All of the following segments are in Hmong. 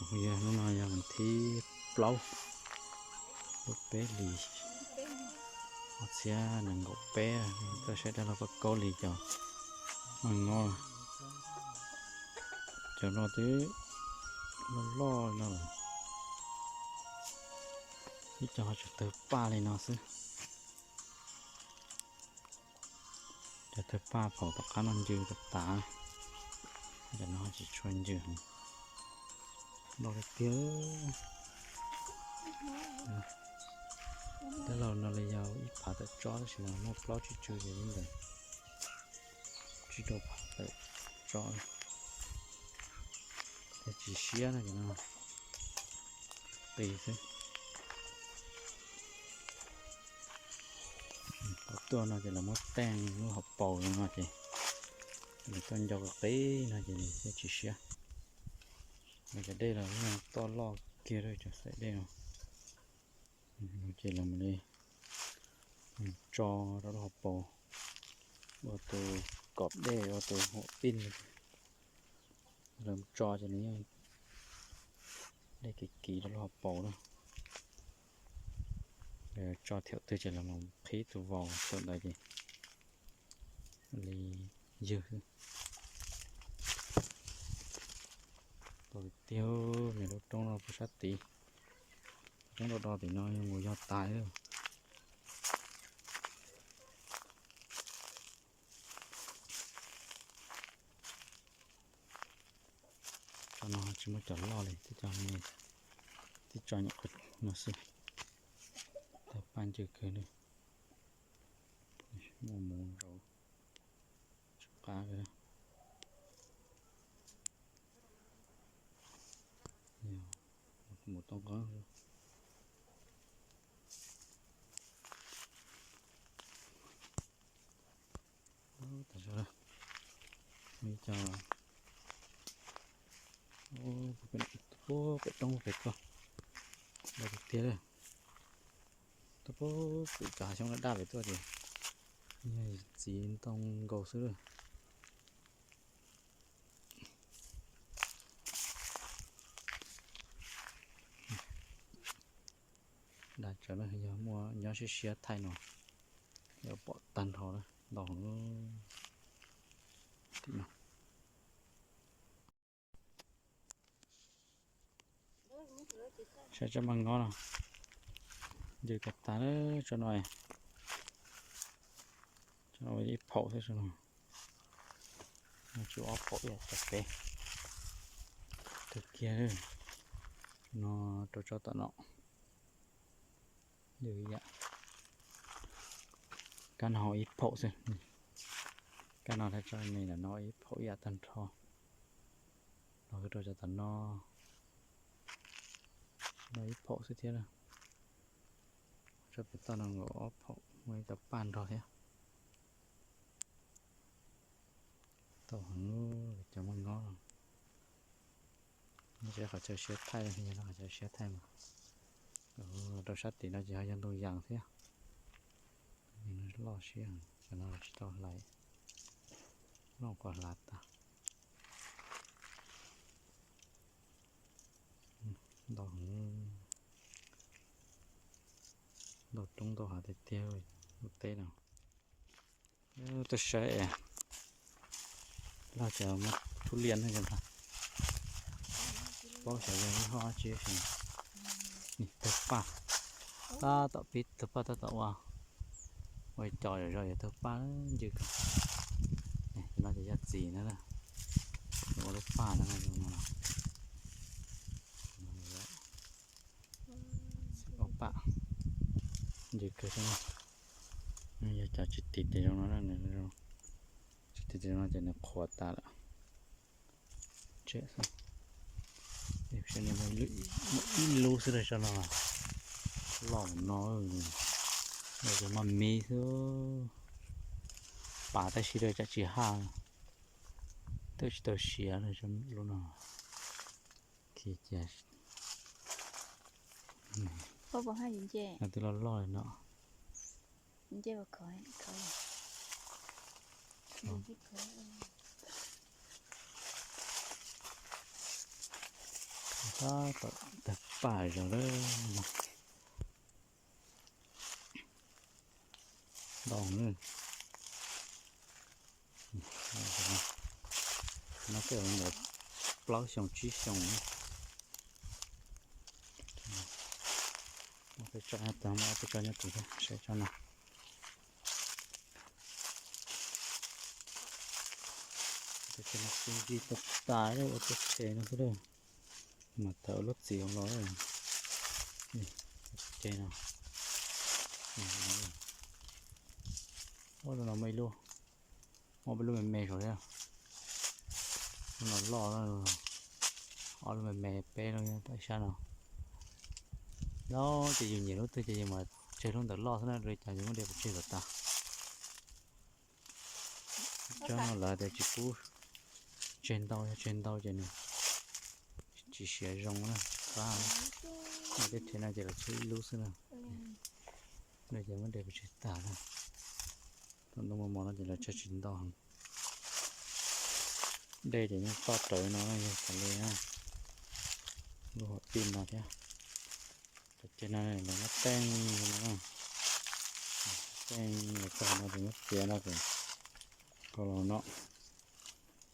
Yog hnub no yog vas thib plaub lub peb hlis ob txhiab nees nkaum peb, tuaj saib dab laug Paj Kaub li cov maj ngob. Cov no twb loj loj li no lawm, ib co ho tseem tawg paj li no xwb. Cov tawg paj phaum tom qab no ncw tas tas, cov no tsis tshua ncw. Loj tiag tiag. Dab laug no li yog ib phav tawm tsob tab sis mas muaj plaub tsib tsw ces li ntawm tsib rau phav tawm tsob. Ces tsis siab no, qis xwb. Qhov tuaj no ces lawv muab teej lub hauv paus no ces nws tuaj nco qis no ces nws thiaj tsis siab. Nws cov dej los toj loj kiag rau cov xaim dej no. Ces lawv mam li tso rau lub hauv paus, ua tus kom dej, ua tus hauv pij. Lawv tso ces nws yeej dej kiv kiv rau lub hauv paus na. Lawv tso thiaum twg ces lawv mam qhib tus vaus thiaum ntawd ces li ywg xwb. Tau tiag, nws lub roob no puag sab tid, roob do do tim no mus yog tas lawm. Tso no tsis muaj cov loj li, tib co me, tib co nyuam qhuav no xwb. Tawg paj ncw kawg li. Muaj mus nraud tsis qab kawg. Mus tau nqeeb. Tas zog, ib co pem roob pem tuaj, loj tiag tiag li. Tuaj pem cov hav xyoob daj daj pem tuaj ces yog txiv ntoo nkaus xwb lawm. Dag tsawv na, yog muaj nyob siab siab thaij no, yuav pom tag nrho na, ntau heev tim no. Saib tsob maj ngob no, ncw tas tas na, tsob no, tsob no ib phaum xwb, tsob no tshuav ob phaum ib yam tsob pem. Tawg kiag no rau tsob tom no. Ncw ib yam. Kab no ib phaum xwb. Kab no thiab tsob me ntawm no ib phaum ib yam tag nrho. Los rau cov tom no, no ib phaum xwb thiab na. Tsob pem toj no nkaus ob phaum, muaj ib co paj nrog thiab. Tau heev cov maj ngob no. Nyob qhov chaw siab thaij, qhov chaw siab thaij mas rau sab tim no ces ho yog ntoo yas thiab. Loj siab, cov no tsis tau hlais, loj kom hlav tas. Ntau, ntau roob ntau hav tiag tiag lub teb no. Tuaj saib es, log cov muaj thub liaj no, paub xyov yog ib ho tsi, tawg paj, tab tom pib tawg paj tab tom ua, ua co zom zaws yog tawg paj ncw kawg. Cov no ces yog txiv na, ua lub paj no, ua paj ncw kawg thiab. Yog cov tsis tiv tes zoo no, tsis tiv tes zoo no ces nws qhuav tas lawm. Tsem xwb, muaj ib lub xwb rau tsob no, loj no, tus maj miv xwb, pav tab sis rau tsam tsis haj, twb tsis tau siav lub no. Khi cia, twb loj loj li no. Tab tom tawg paj zog lawm. Ntau na. No tej ntawd plaub xyoo tsib xyoo na. Muab peb tso nyob tus, muab peb tso nyob tus thiab, saib tsob no. Tus no xi nci tas tas ua teb teg no xwb lawm. Mas tawm lub txiv los, ces no, ua no muaj ib lub, muaj ib lub me me saum thiab. Lub no loj, ob lub me me peb lub nyob sab no. Lawm ces yus nyiam lub twg ces yus mam tseg lub ntawm loj xwb na, ua li cas yus muab de pov tseg kom tas. Tsob no lawv tias tsis pub tseg ntau, yog tseg ntau ces nws tsis siav zoo na. Qab, tej rhe no ces lawv tseg ib lub xwb na. Ua li cas muab de pov tseg tas na. Thaum ntoo mos mos no ces lawv tseg tsis ntau heev. Dej ces yeej toj rawv no yog tas li na. Lub hauv pij no thiab. Cov ceg no lawv muab teej no, teej los txog no ces muab txiav no ces kho los no.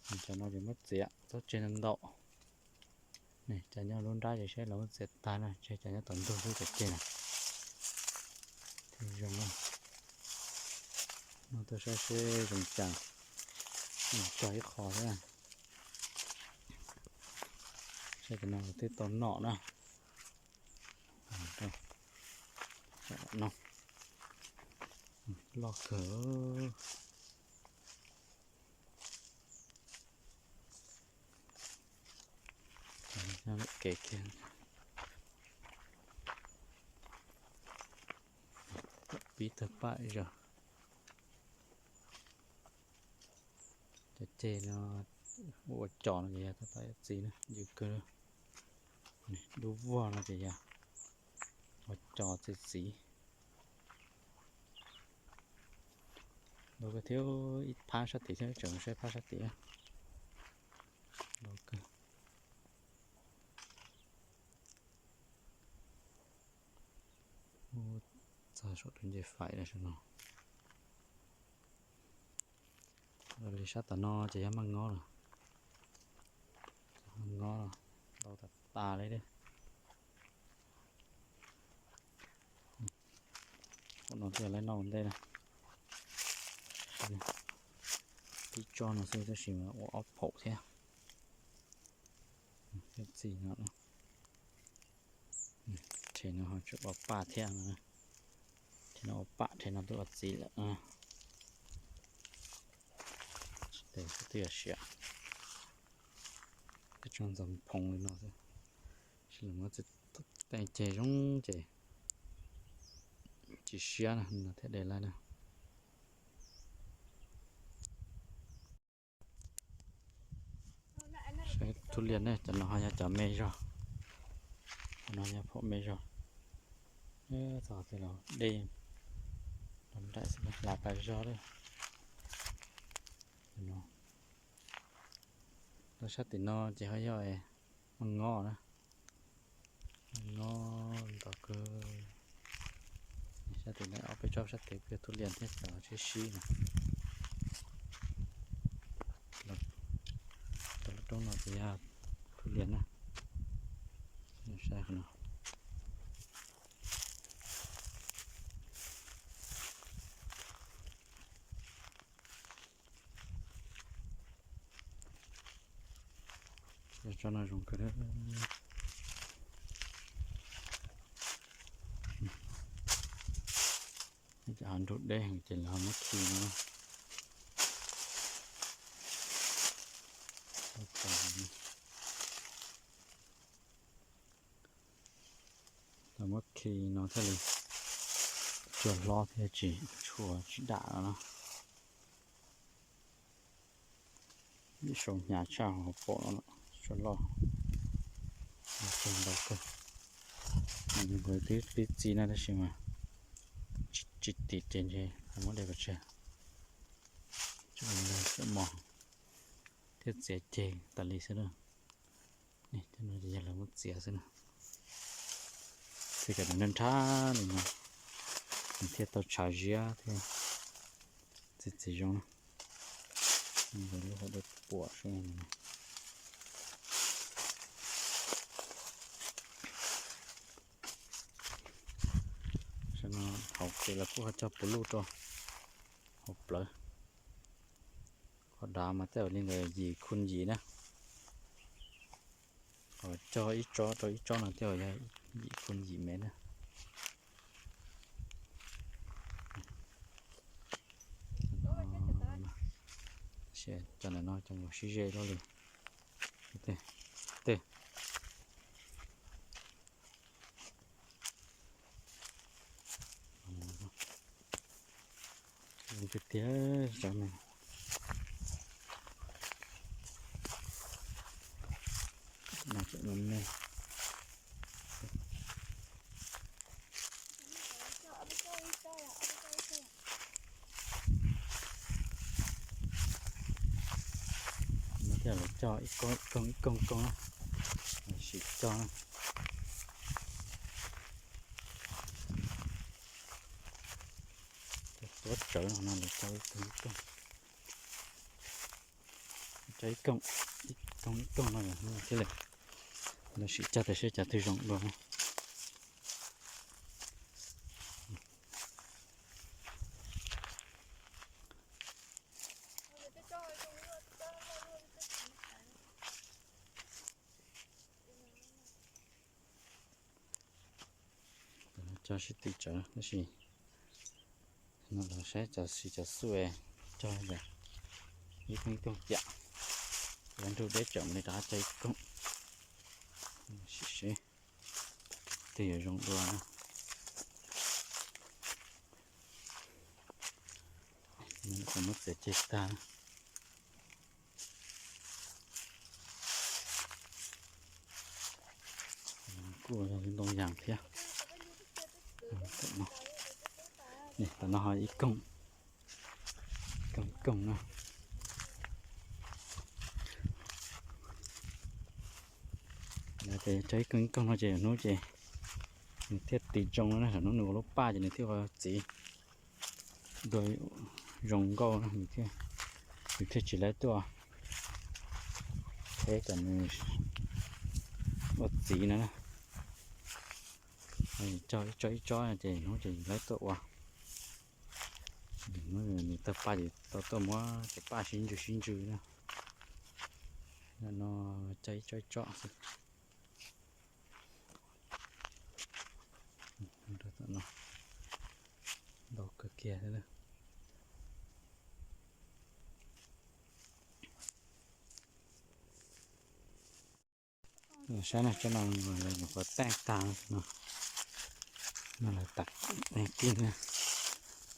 Cov no ces muab txiav txhob tseg ntau. Cov nyob lub nrab ces saib los muab txiav tag na, tseg cov nyob tom ntug xwb cov ceg na. Thiaj zoo na. Muab tuaj saib seb zoo cas, tso ib qho thiab. Saib cov no twb tau nom na. No, loj kawg. Kev kiag, pib tawg paj zog. Cov ceg no ua cos no ces yog tab tom yuav txiv na, yws kawg. Dub vog no ces yog ua cos txiv txiv. Ntau kawg thiab, ib phab sab tid thiab, tseem saib phab sab tid. Ntau kawg. Txog saum tus ncej fais lawm no. Li sab tom no ces yog maj ngob lawm. Maj ngob ntau tas tas li. Ua no thiaj li noj ua ntej na. Tib tsob no xwb tab sis mas ua ob phaum thiab. Thiaj txi no. Rhe no ho tseem ua paj thiab no. Rhe no ua paj, rhe no twb ua txiv lawm. Tes twb yuav siav. Tib tsob ntxoov phoov li no xwb. Sib los muab teej ceg zoo ces tsis siab no thiaj de laib na. Saib thub liaj ne, cov no ho yog cov me zog. Cov no yog phaum me zog. Txog tej los dej los nraim xwb, hlav pas zog lawm. Lub sab tim no ces ho yog maj ngob na. Maj ngob ntau kawg. Sab tim no ob peb tsob sab tid kuj yog thub liaj thiab, cov sib sib no. Cov lub roob no ces yog thub liaj na. Saib qhov no. Tsob no zoo kawg. Cov ho nrug deb heev ces lawv ho muab khi no. Lawv muab khi no thiaj li tsuag hlob thiab tsis tshua tsis dam no na. Ib sau hnyav tshaj hauv paus no, tsuag loj, tsuag ntau kawg. Nws kuj twb pib txi na tab sis mas tsis tim ces ntshe muab de pov tseg, tsuag mos thiab txiav ceg tas li xwb na. Cov no ces yog lawv muab txiav xwb na. Txiav kom nws nrhab nrhab li no, nws thiaj tau tshav ziab thiab txiv txiv zoo na. Lub hauv dawb puam seb. Saib no, hauv ces lawv kuj ho cog puv luj rau hauv plawv. Qhov dav mas tej zaum li ntawm yim khu yim na. Qhov cog ib tsob rau ib tsob no tej zaum yog yim khu yim mev na. Cov ntawm no cov uas sib ze luaj li. Tej zoo tiag tiag cov no. No cov no me. No thiaj lawv cog ib koog ib koog ib koog koog na, sim cog na. Tuav tsawv no no lawv cog ib koog ib koog. Cog ib koog, ib koog ib koog no thiaj li, lawv sim cog tias seb cov twg zoo dua. Cog sib tw tsawv tab sis no los saib cov xis cov xub cog ib koog ib koog ciam, lawv nrug deb tsawv mus li rov qab cog ib koog. Sim seb twg yuav zoo dua na. Muab txiav ceg tag. Kuj yog ntoo yas thiab. Tam no ho ib koog, ib koog ib koog no. Ces cog ib koog ib koog no ces hnub ces nws thiaj tiv zoo no na, hnub nws ua lub paj ces nws thiaj ua txiv dua zoo nkauj na, yus thiaj tsis laib tuaj theb kom nws ua txiv no na. Cog ib tsob ib tsob ces hnub ces laib tuaj ua. Hnub nws tawg paj ces tau tuaj muab cov paj sib ntsws sib ntsws na. No cog ib tsob ib tsob xwb. Ntau kawg kiag thiab. Saib no, tsob no lawv nyuam qhuav teej tag no, no lawv tam kij na.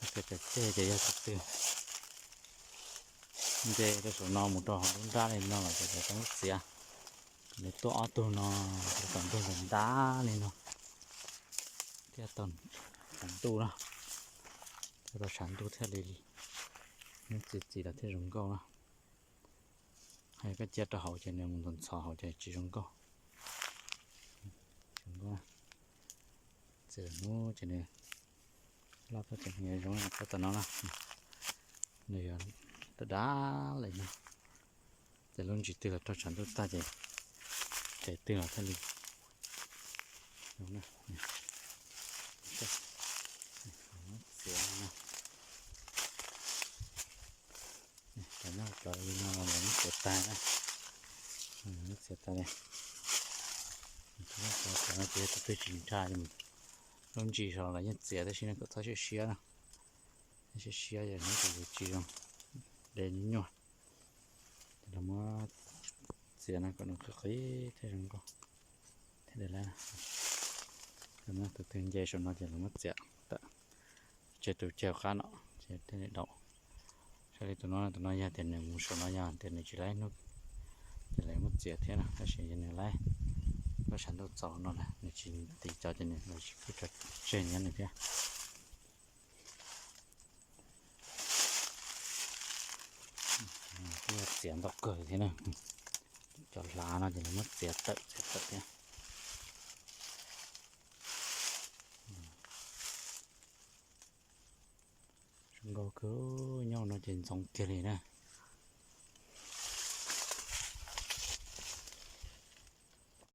Cov ceg ces yog tus twg nce rau saum no mus rau hauv lub nrab li no los ces lawv tau muab txiav, lawv tuaj ob tug no, lawv tau ntug ntawm nrab li no thiaj tau tshav ntuj na, thiaj tau tshav ntuj thiaj li, nws txi txiv los thiaj zoo nkauj na. Hais koj cia rau hauv ces nws mus ntxhov ntxhov hauv ces tsis zoo nkauj. Txiav hnub ces nws loj tuaj ces nws yuav zoo li qhov tom no na. Nws yuav dav dav li no. Ces lub ntsis twg los raug tshav ntuj tag ces ces twg los thiaj li zoo na. Txiav no, cov nyob cov li no los muab txiav tag na. Muab txiav tag li. Cov no ces yog tus twg tsis ntsa, lub ntsis saud los yeej txiav tab sis nej kom txhob siab siab na. Siab siab yog hnub twg yus tsis zoo, de nyuaj nyuaj. Ces los muab txiav no kom nws qhib qhib thiaj zoo nkauj thiaj li laib. Tus twg nce saum no ces los muab txiav tawm, tseg tus ceg qab no ces thiaj li daus. Saib li tus no, tus no yog tias nws mus saum no yog tias nws tsis laib hnub ces lawv muab txiav thiab na, tab sis yog nws laib, lub tshav ntuj txaus no na nws tsis tiv cov ces nws los tsis pub tso tseg nyob nws thiab. Kuj txiav ntau kawg thiab na. Cov hlav no ces muab txiav tawm txiav tawm thiab. Zoo nkauj kawg, nyob no ces ntxoov kiag li na.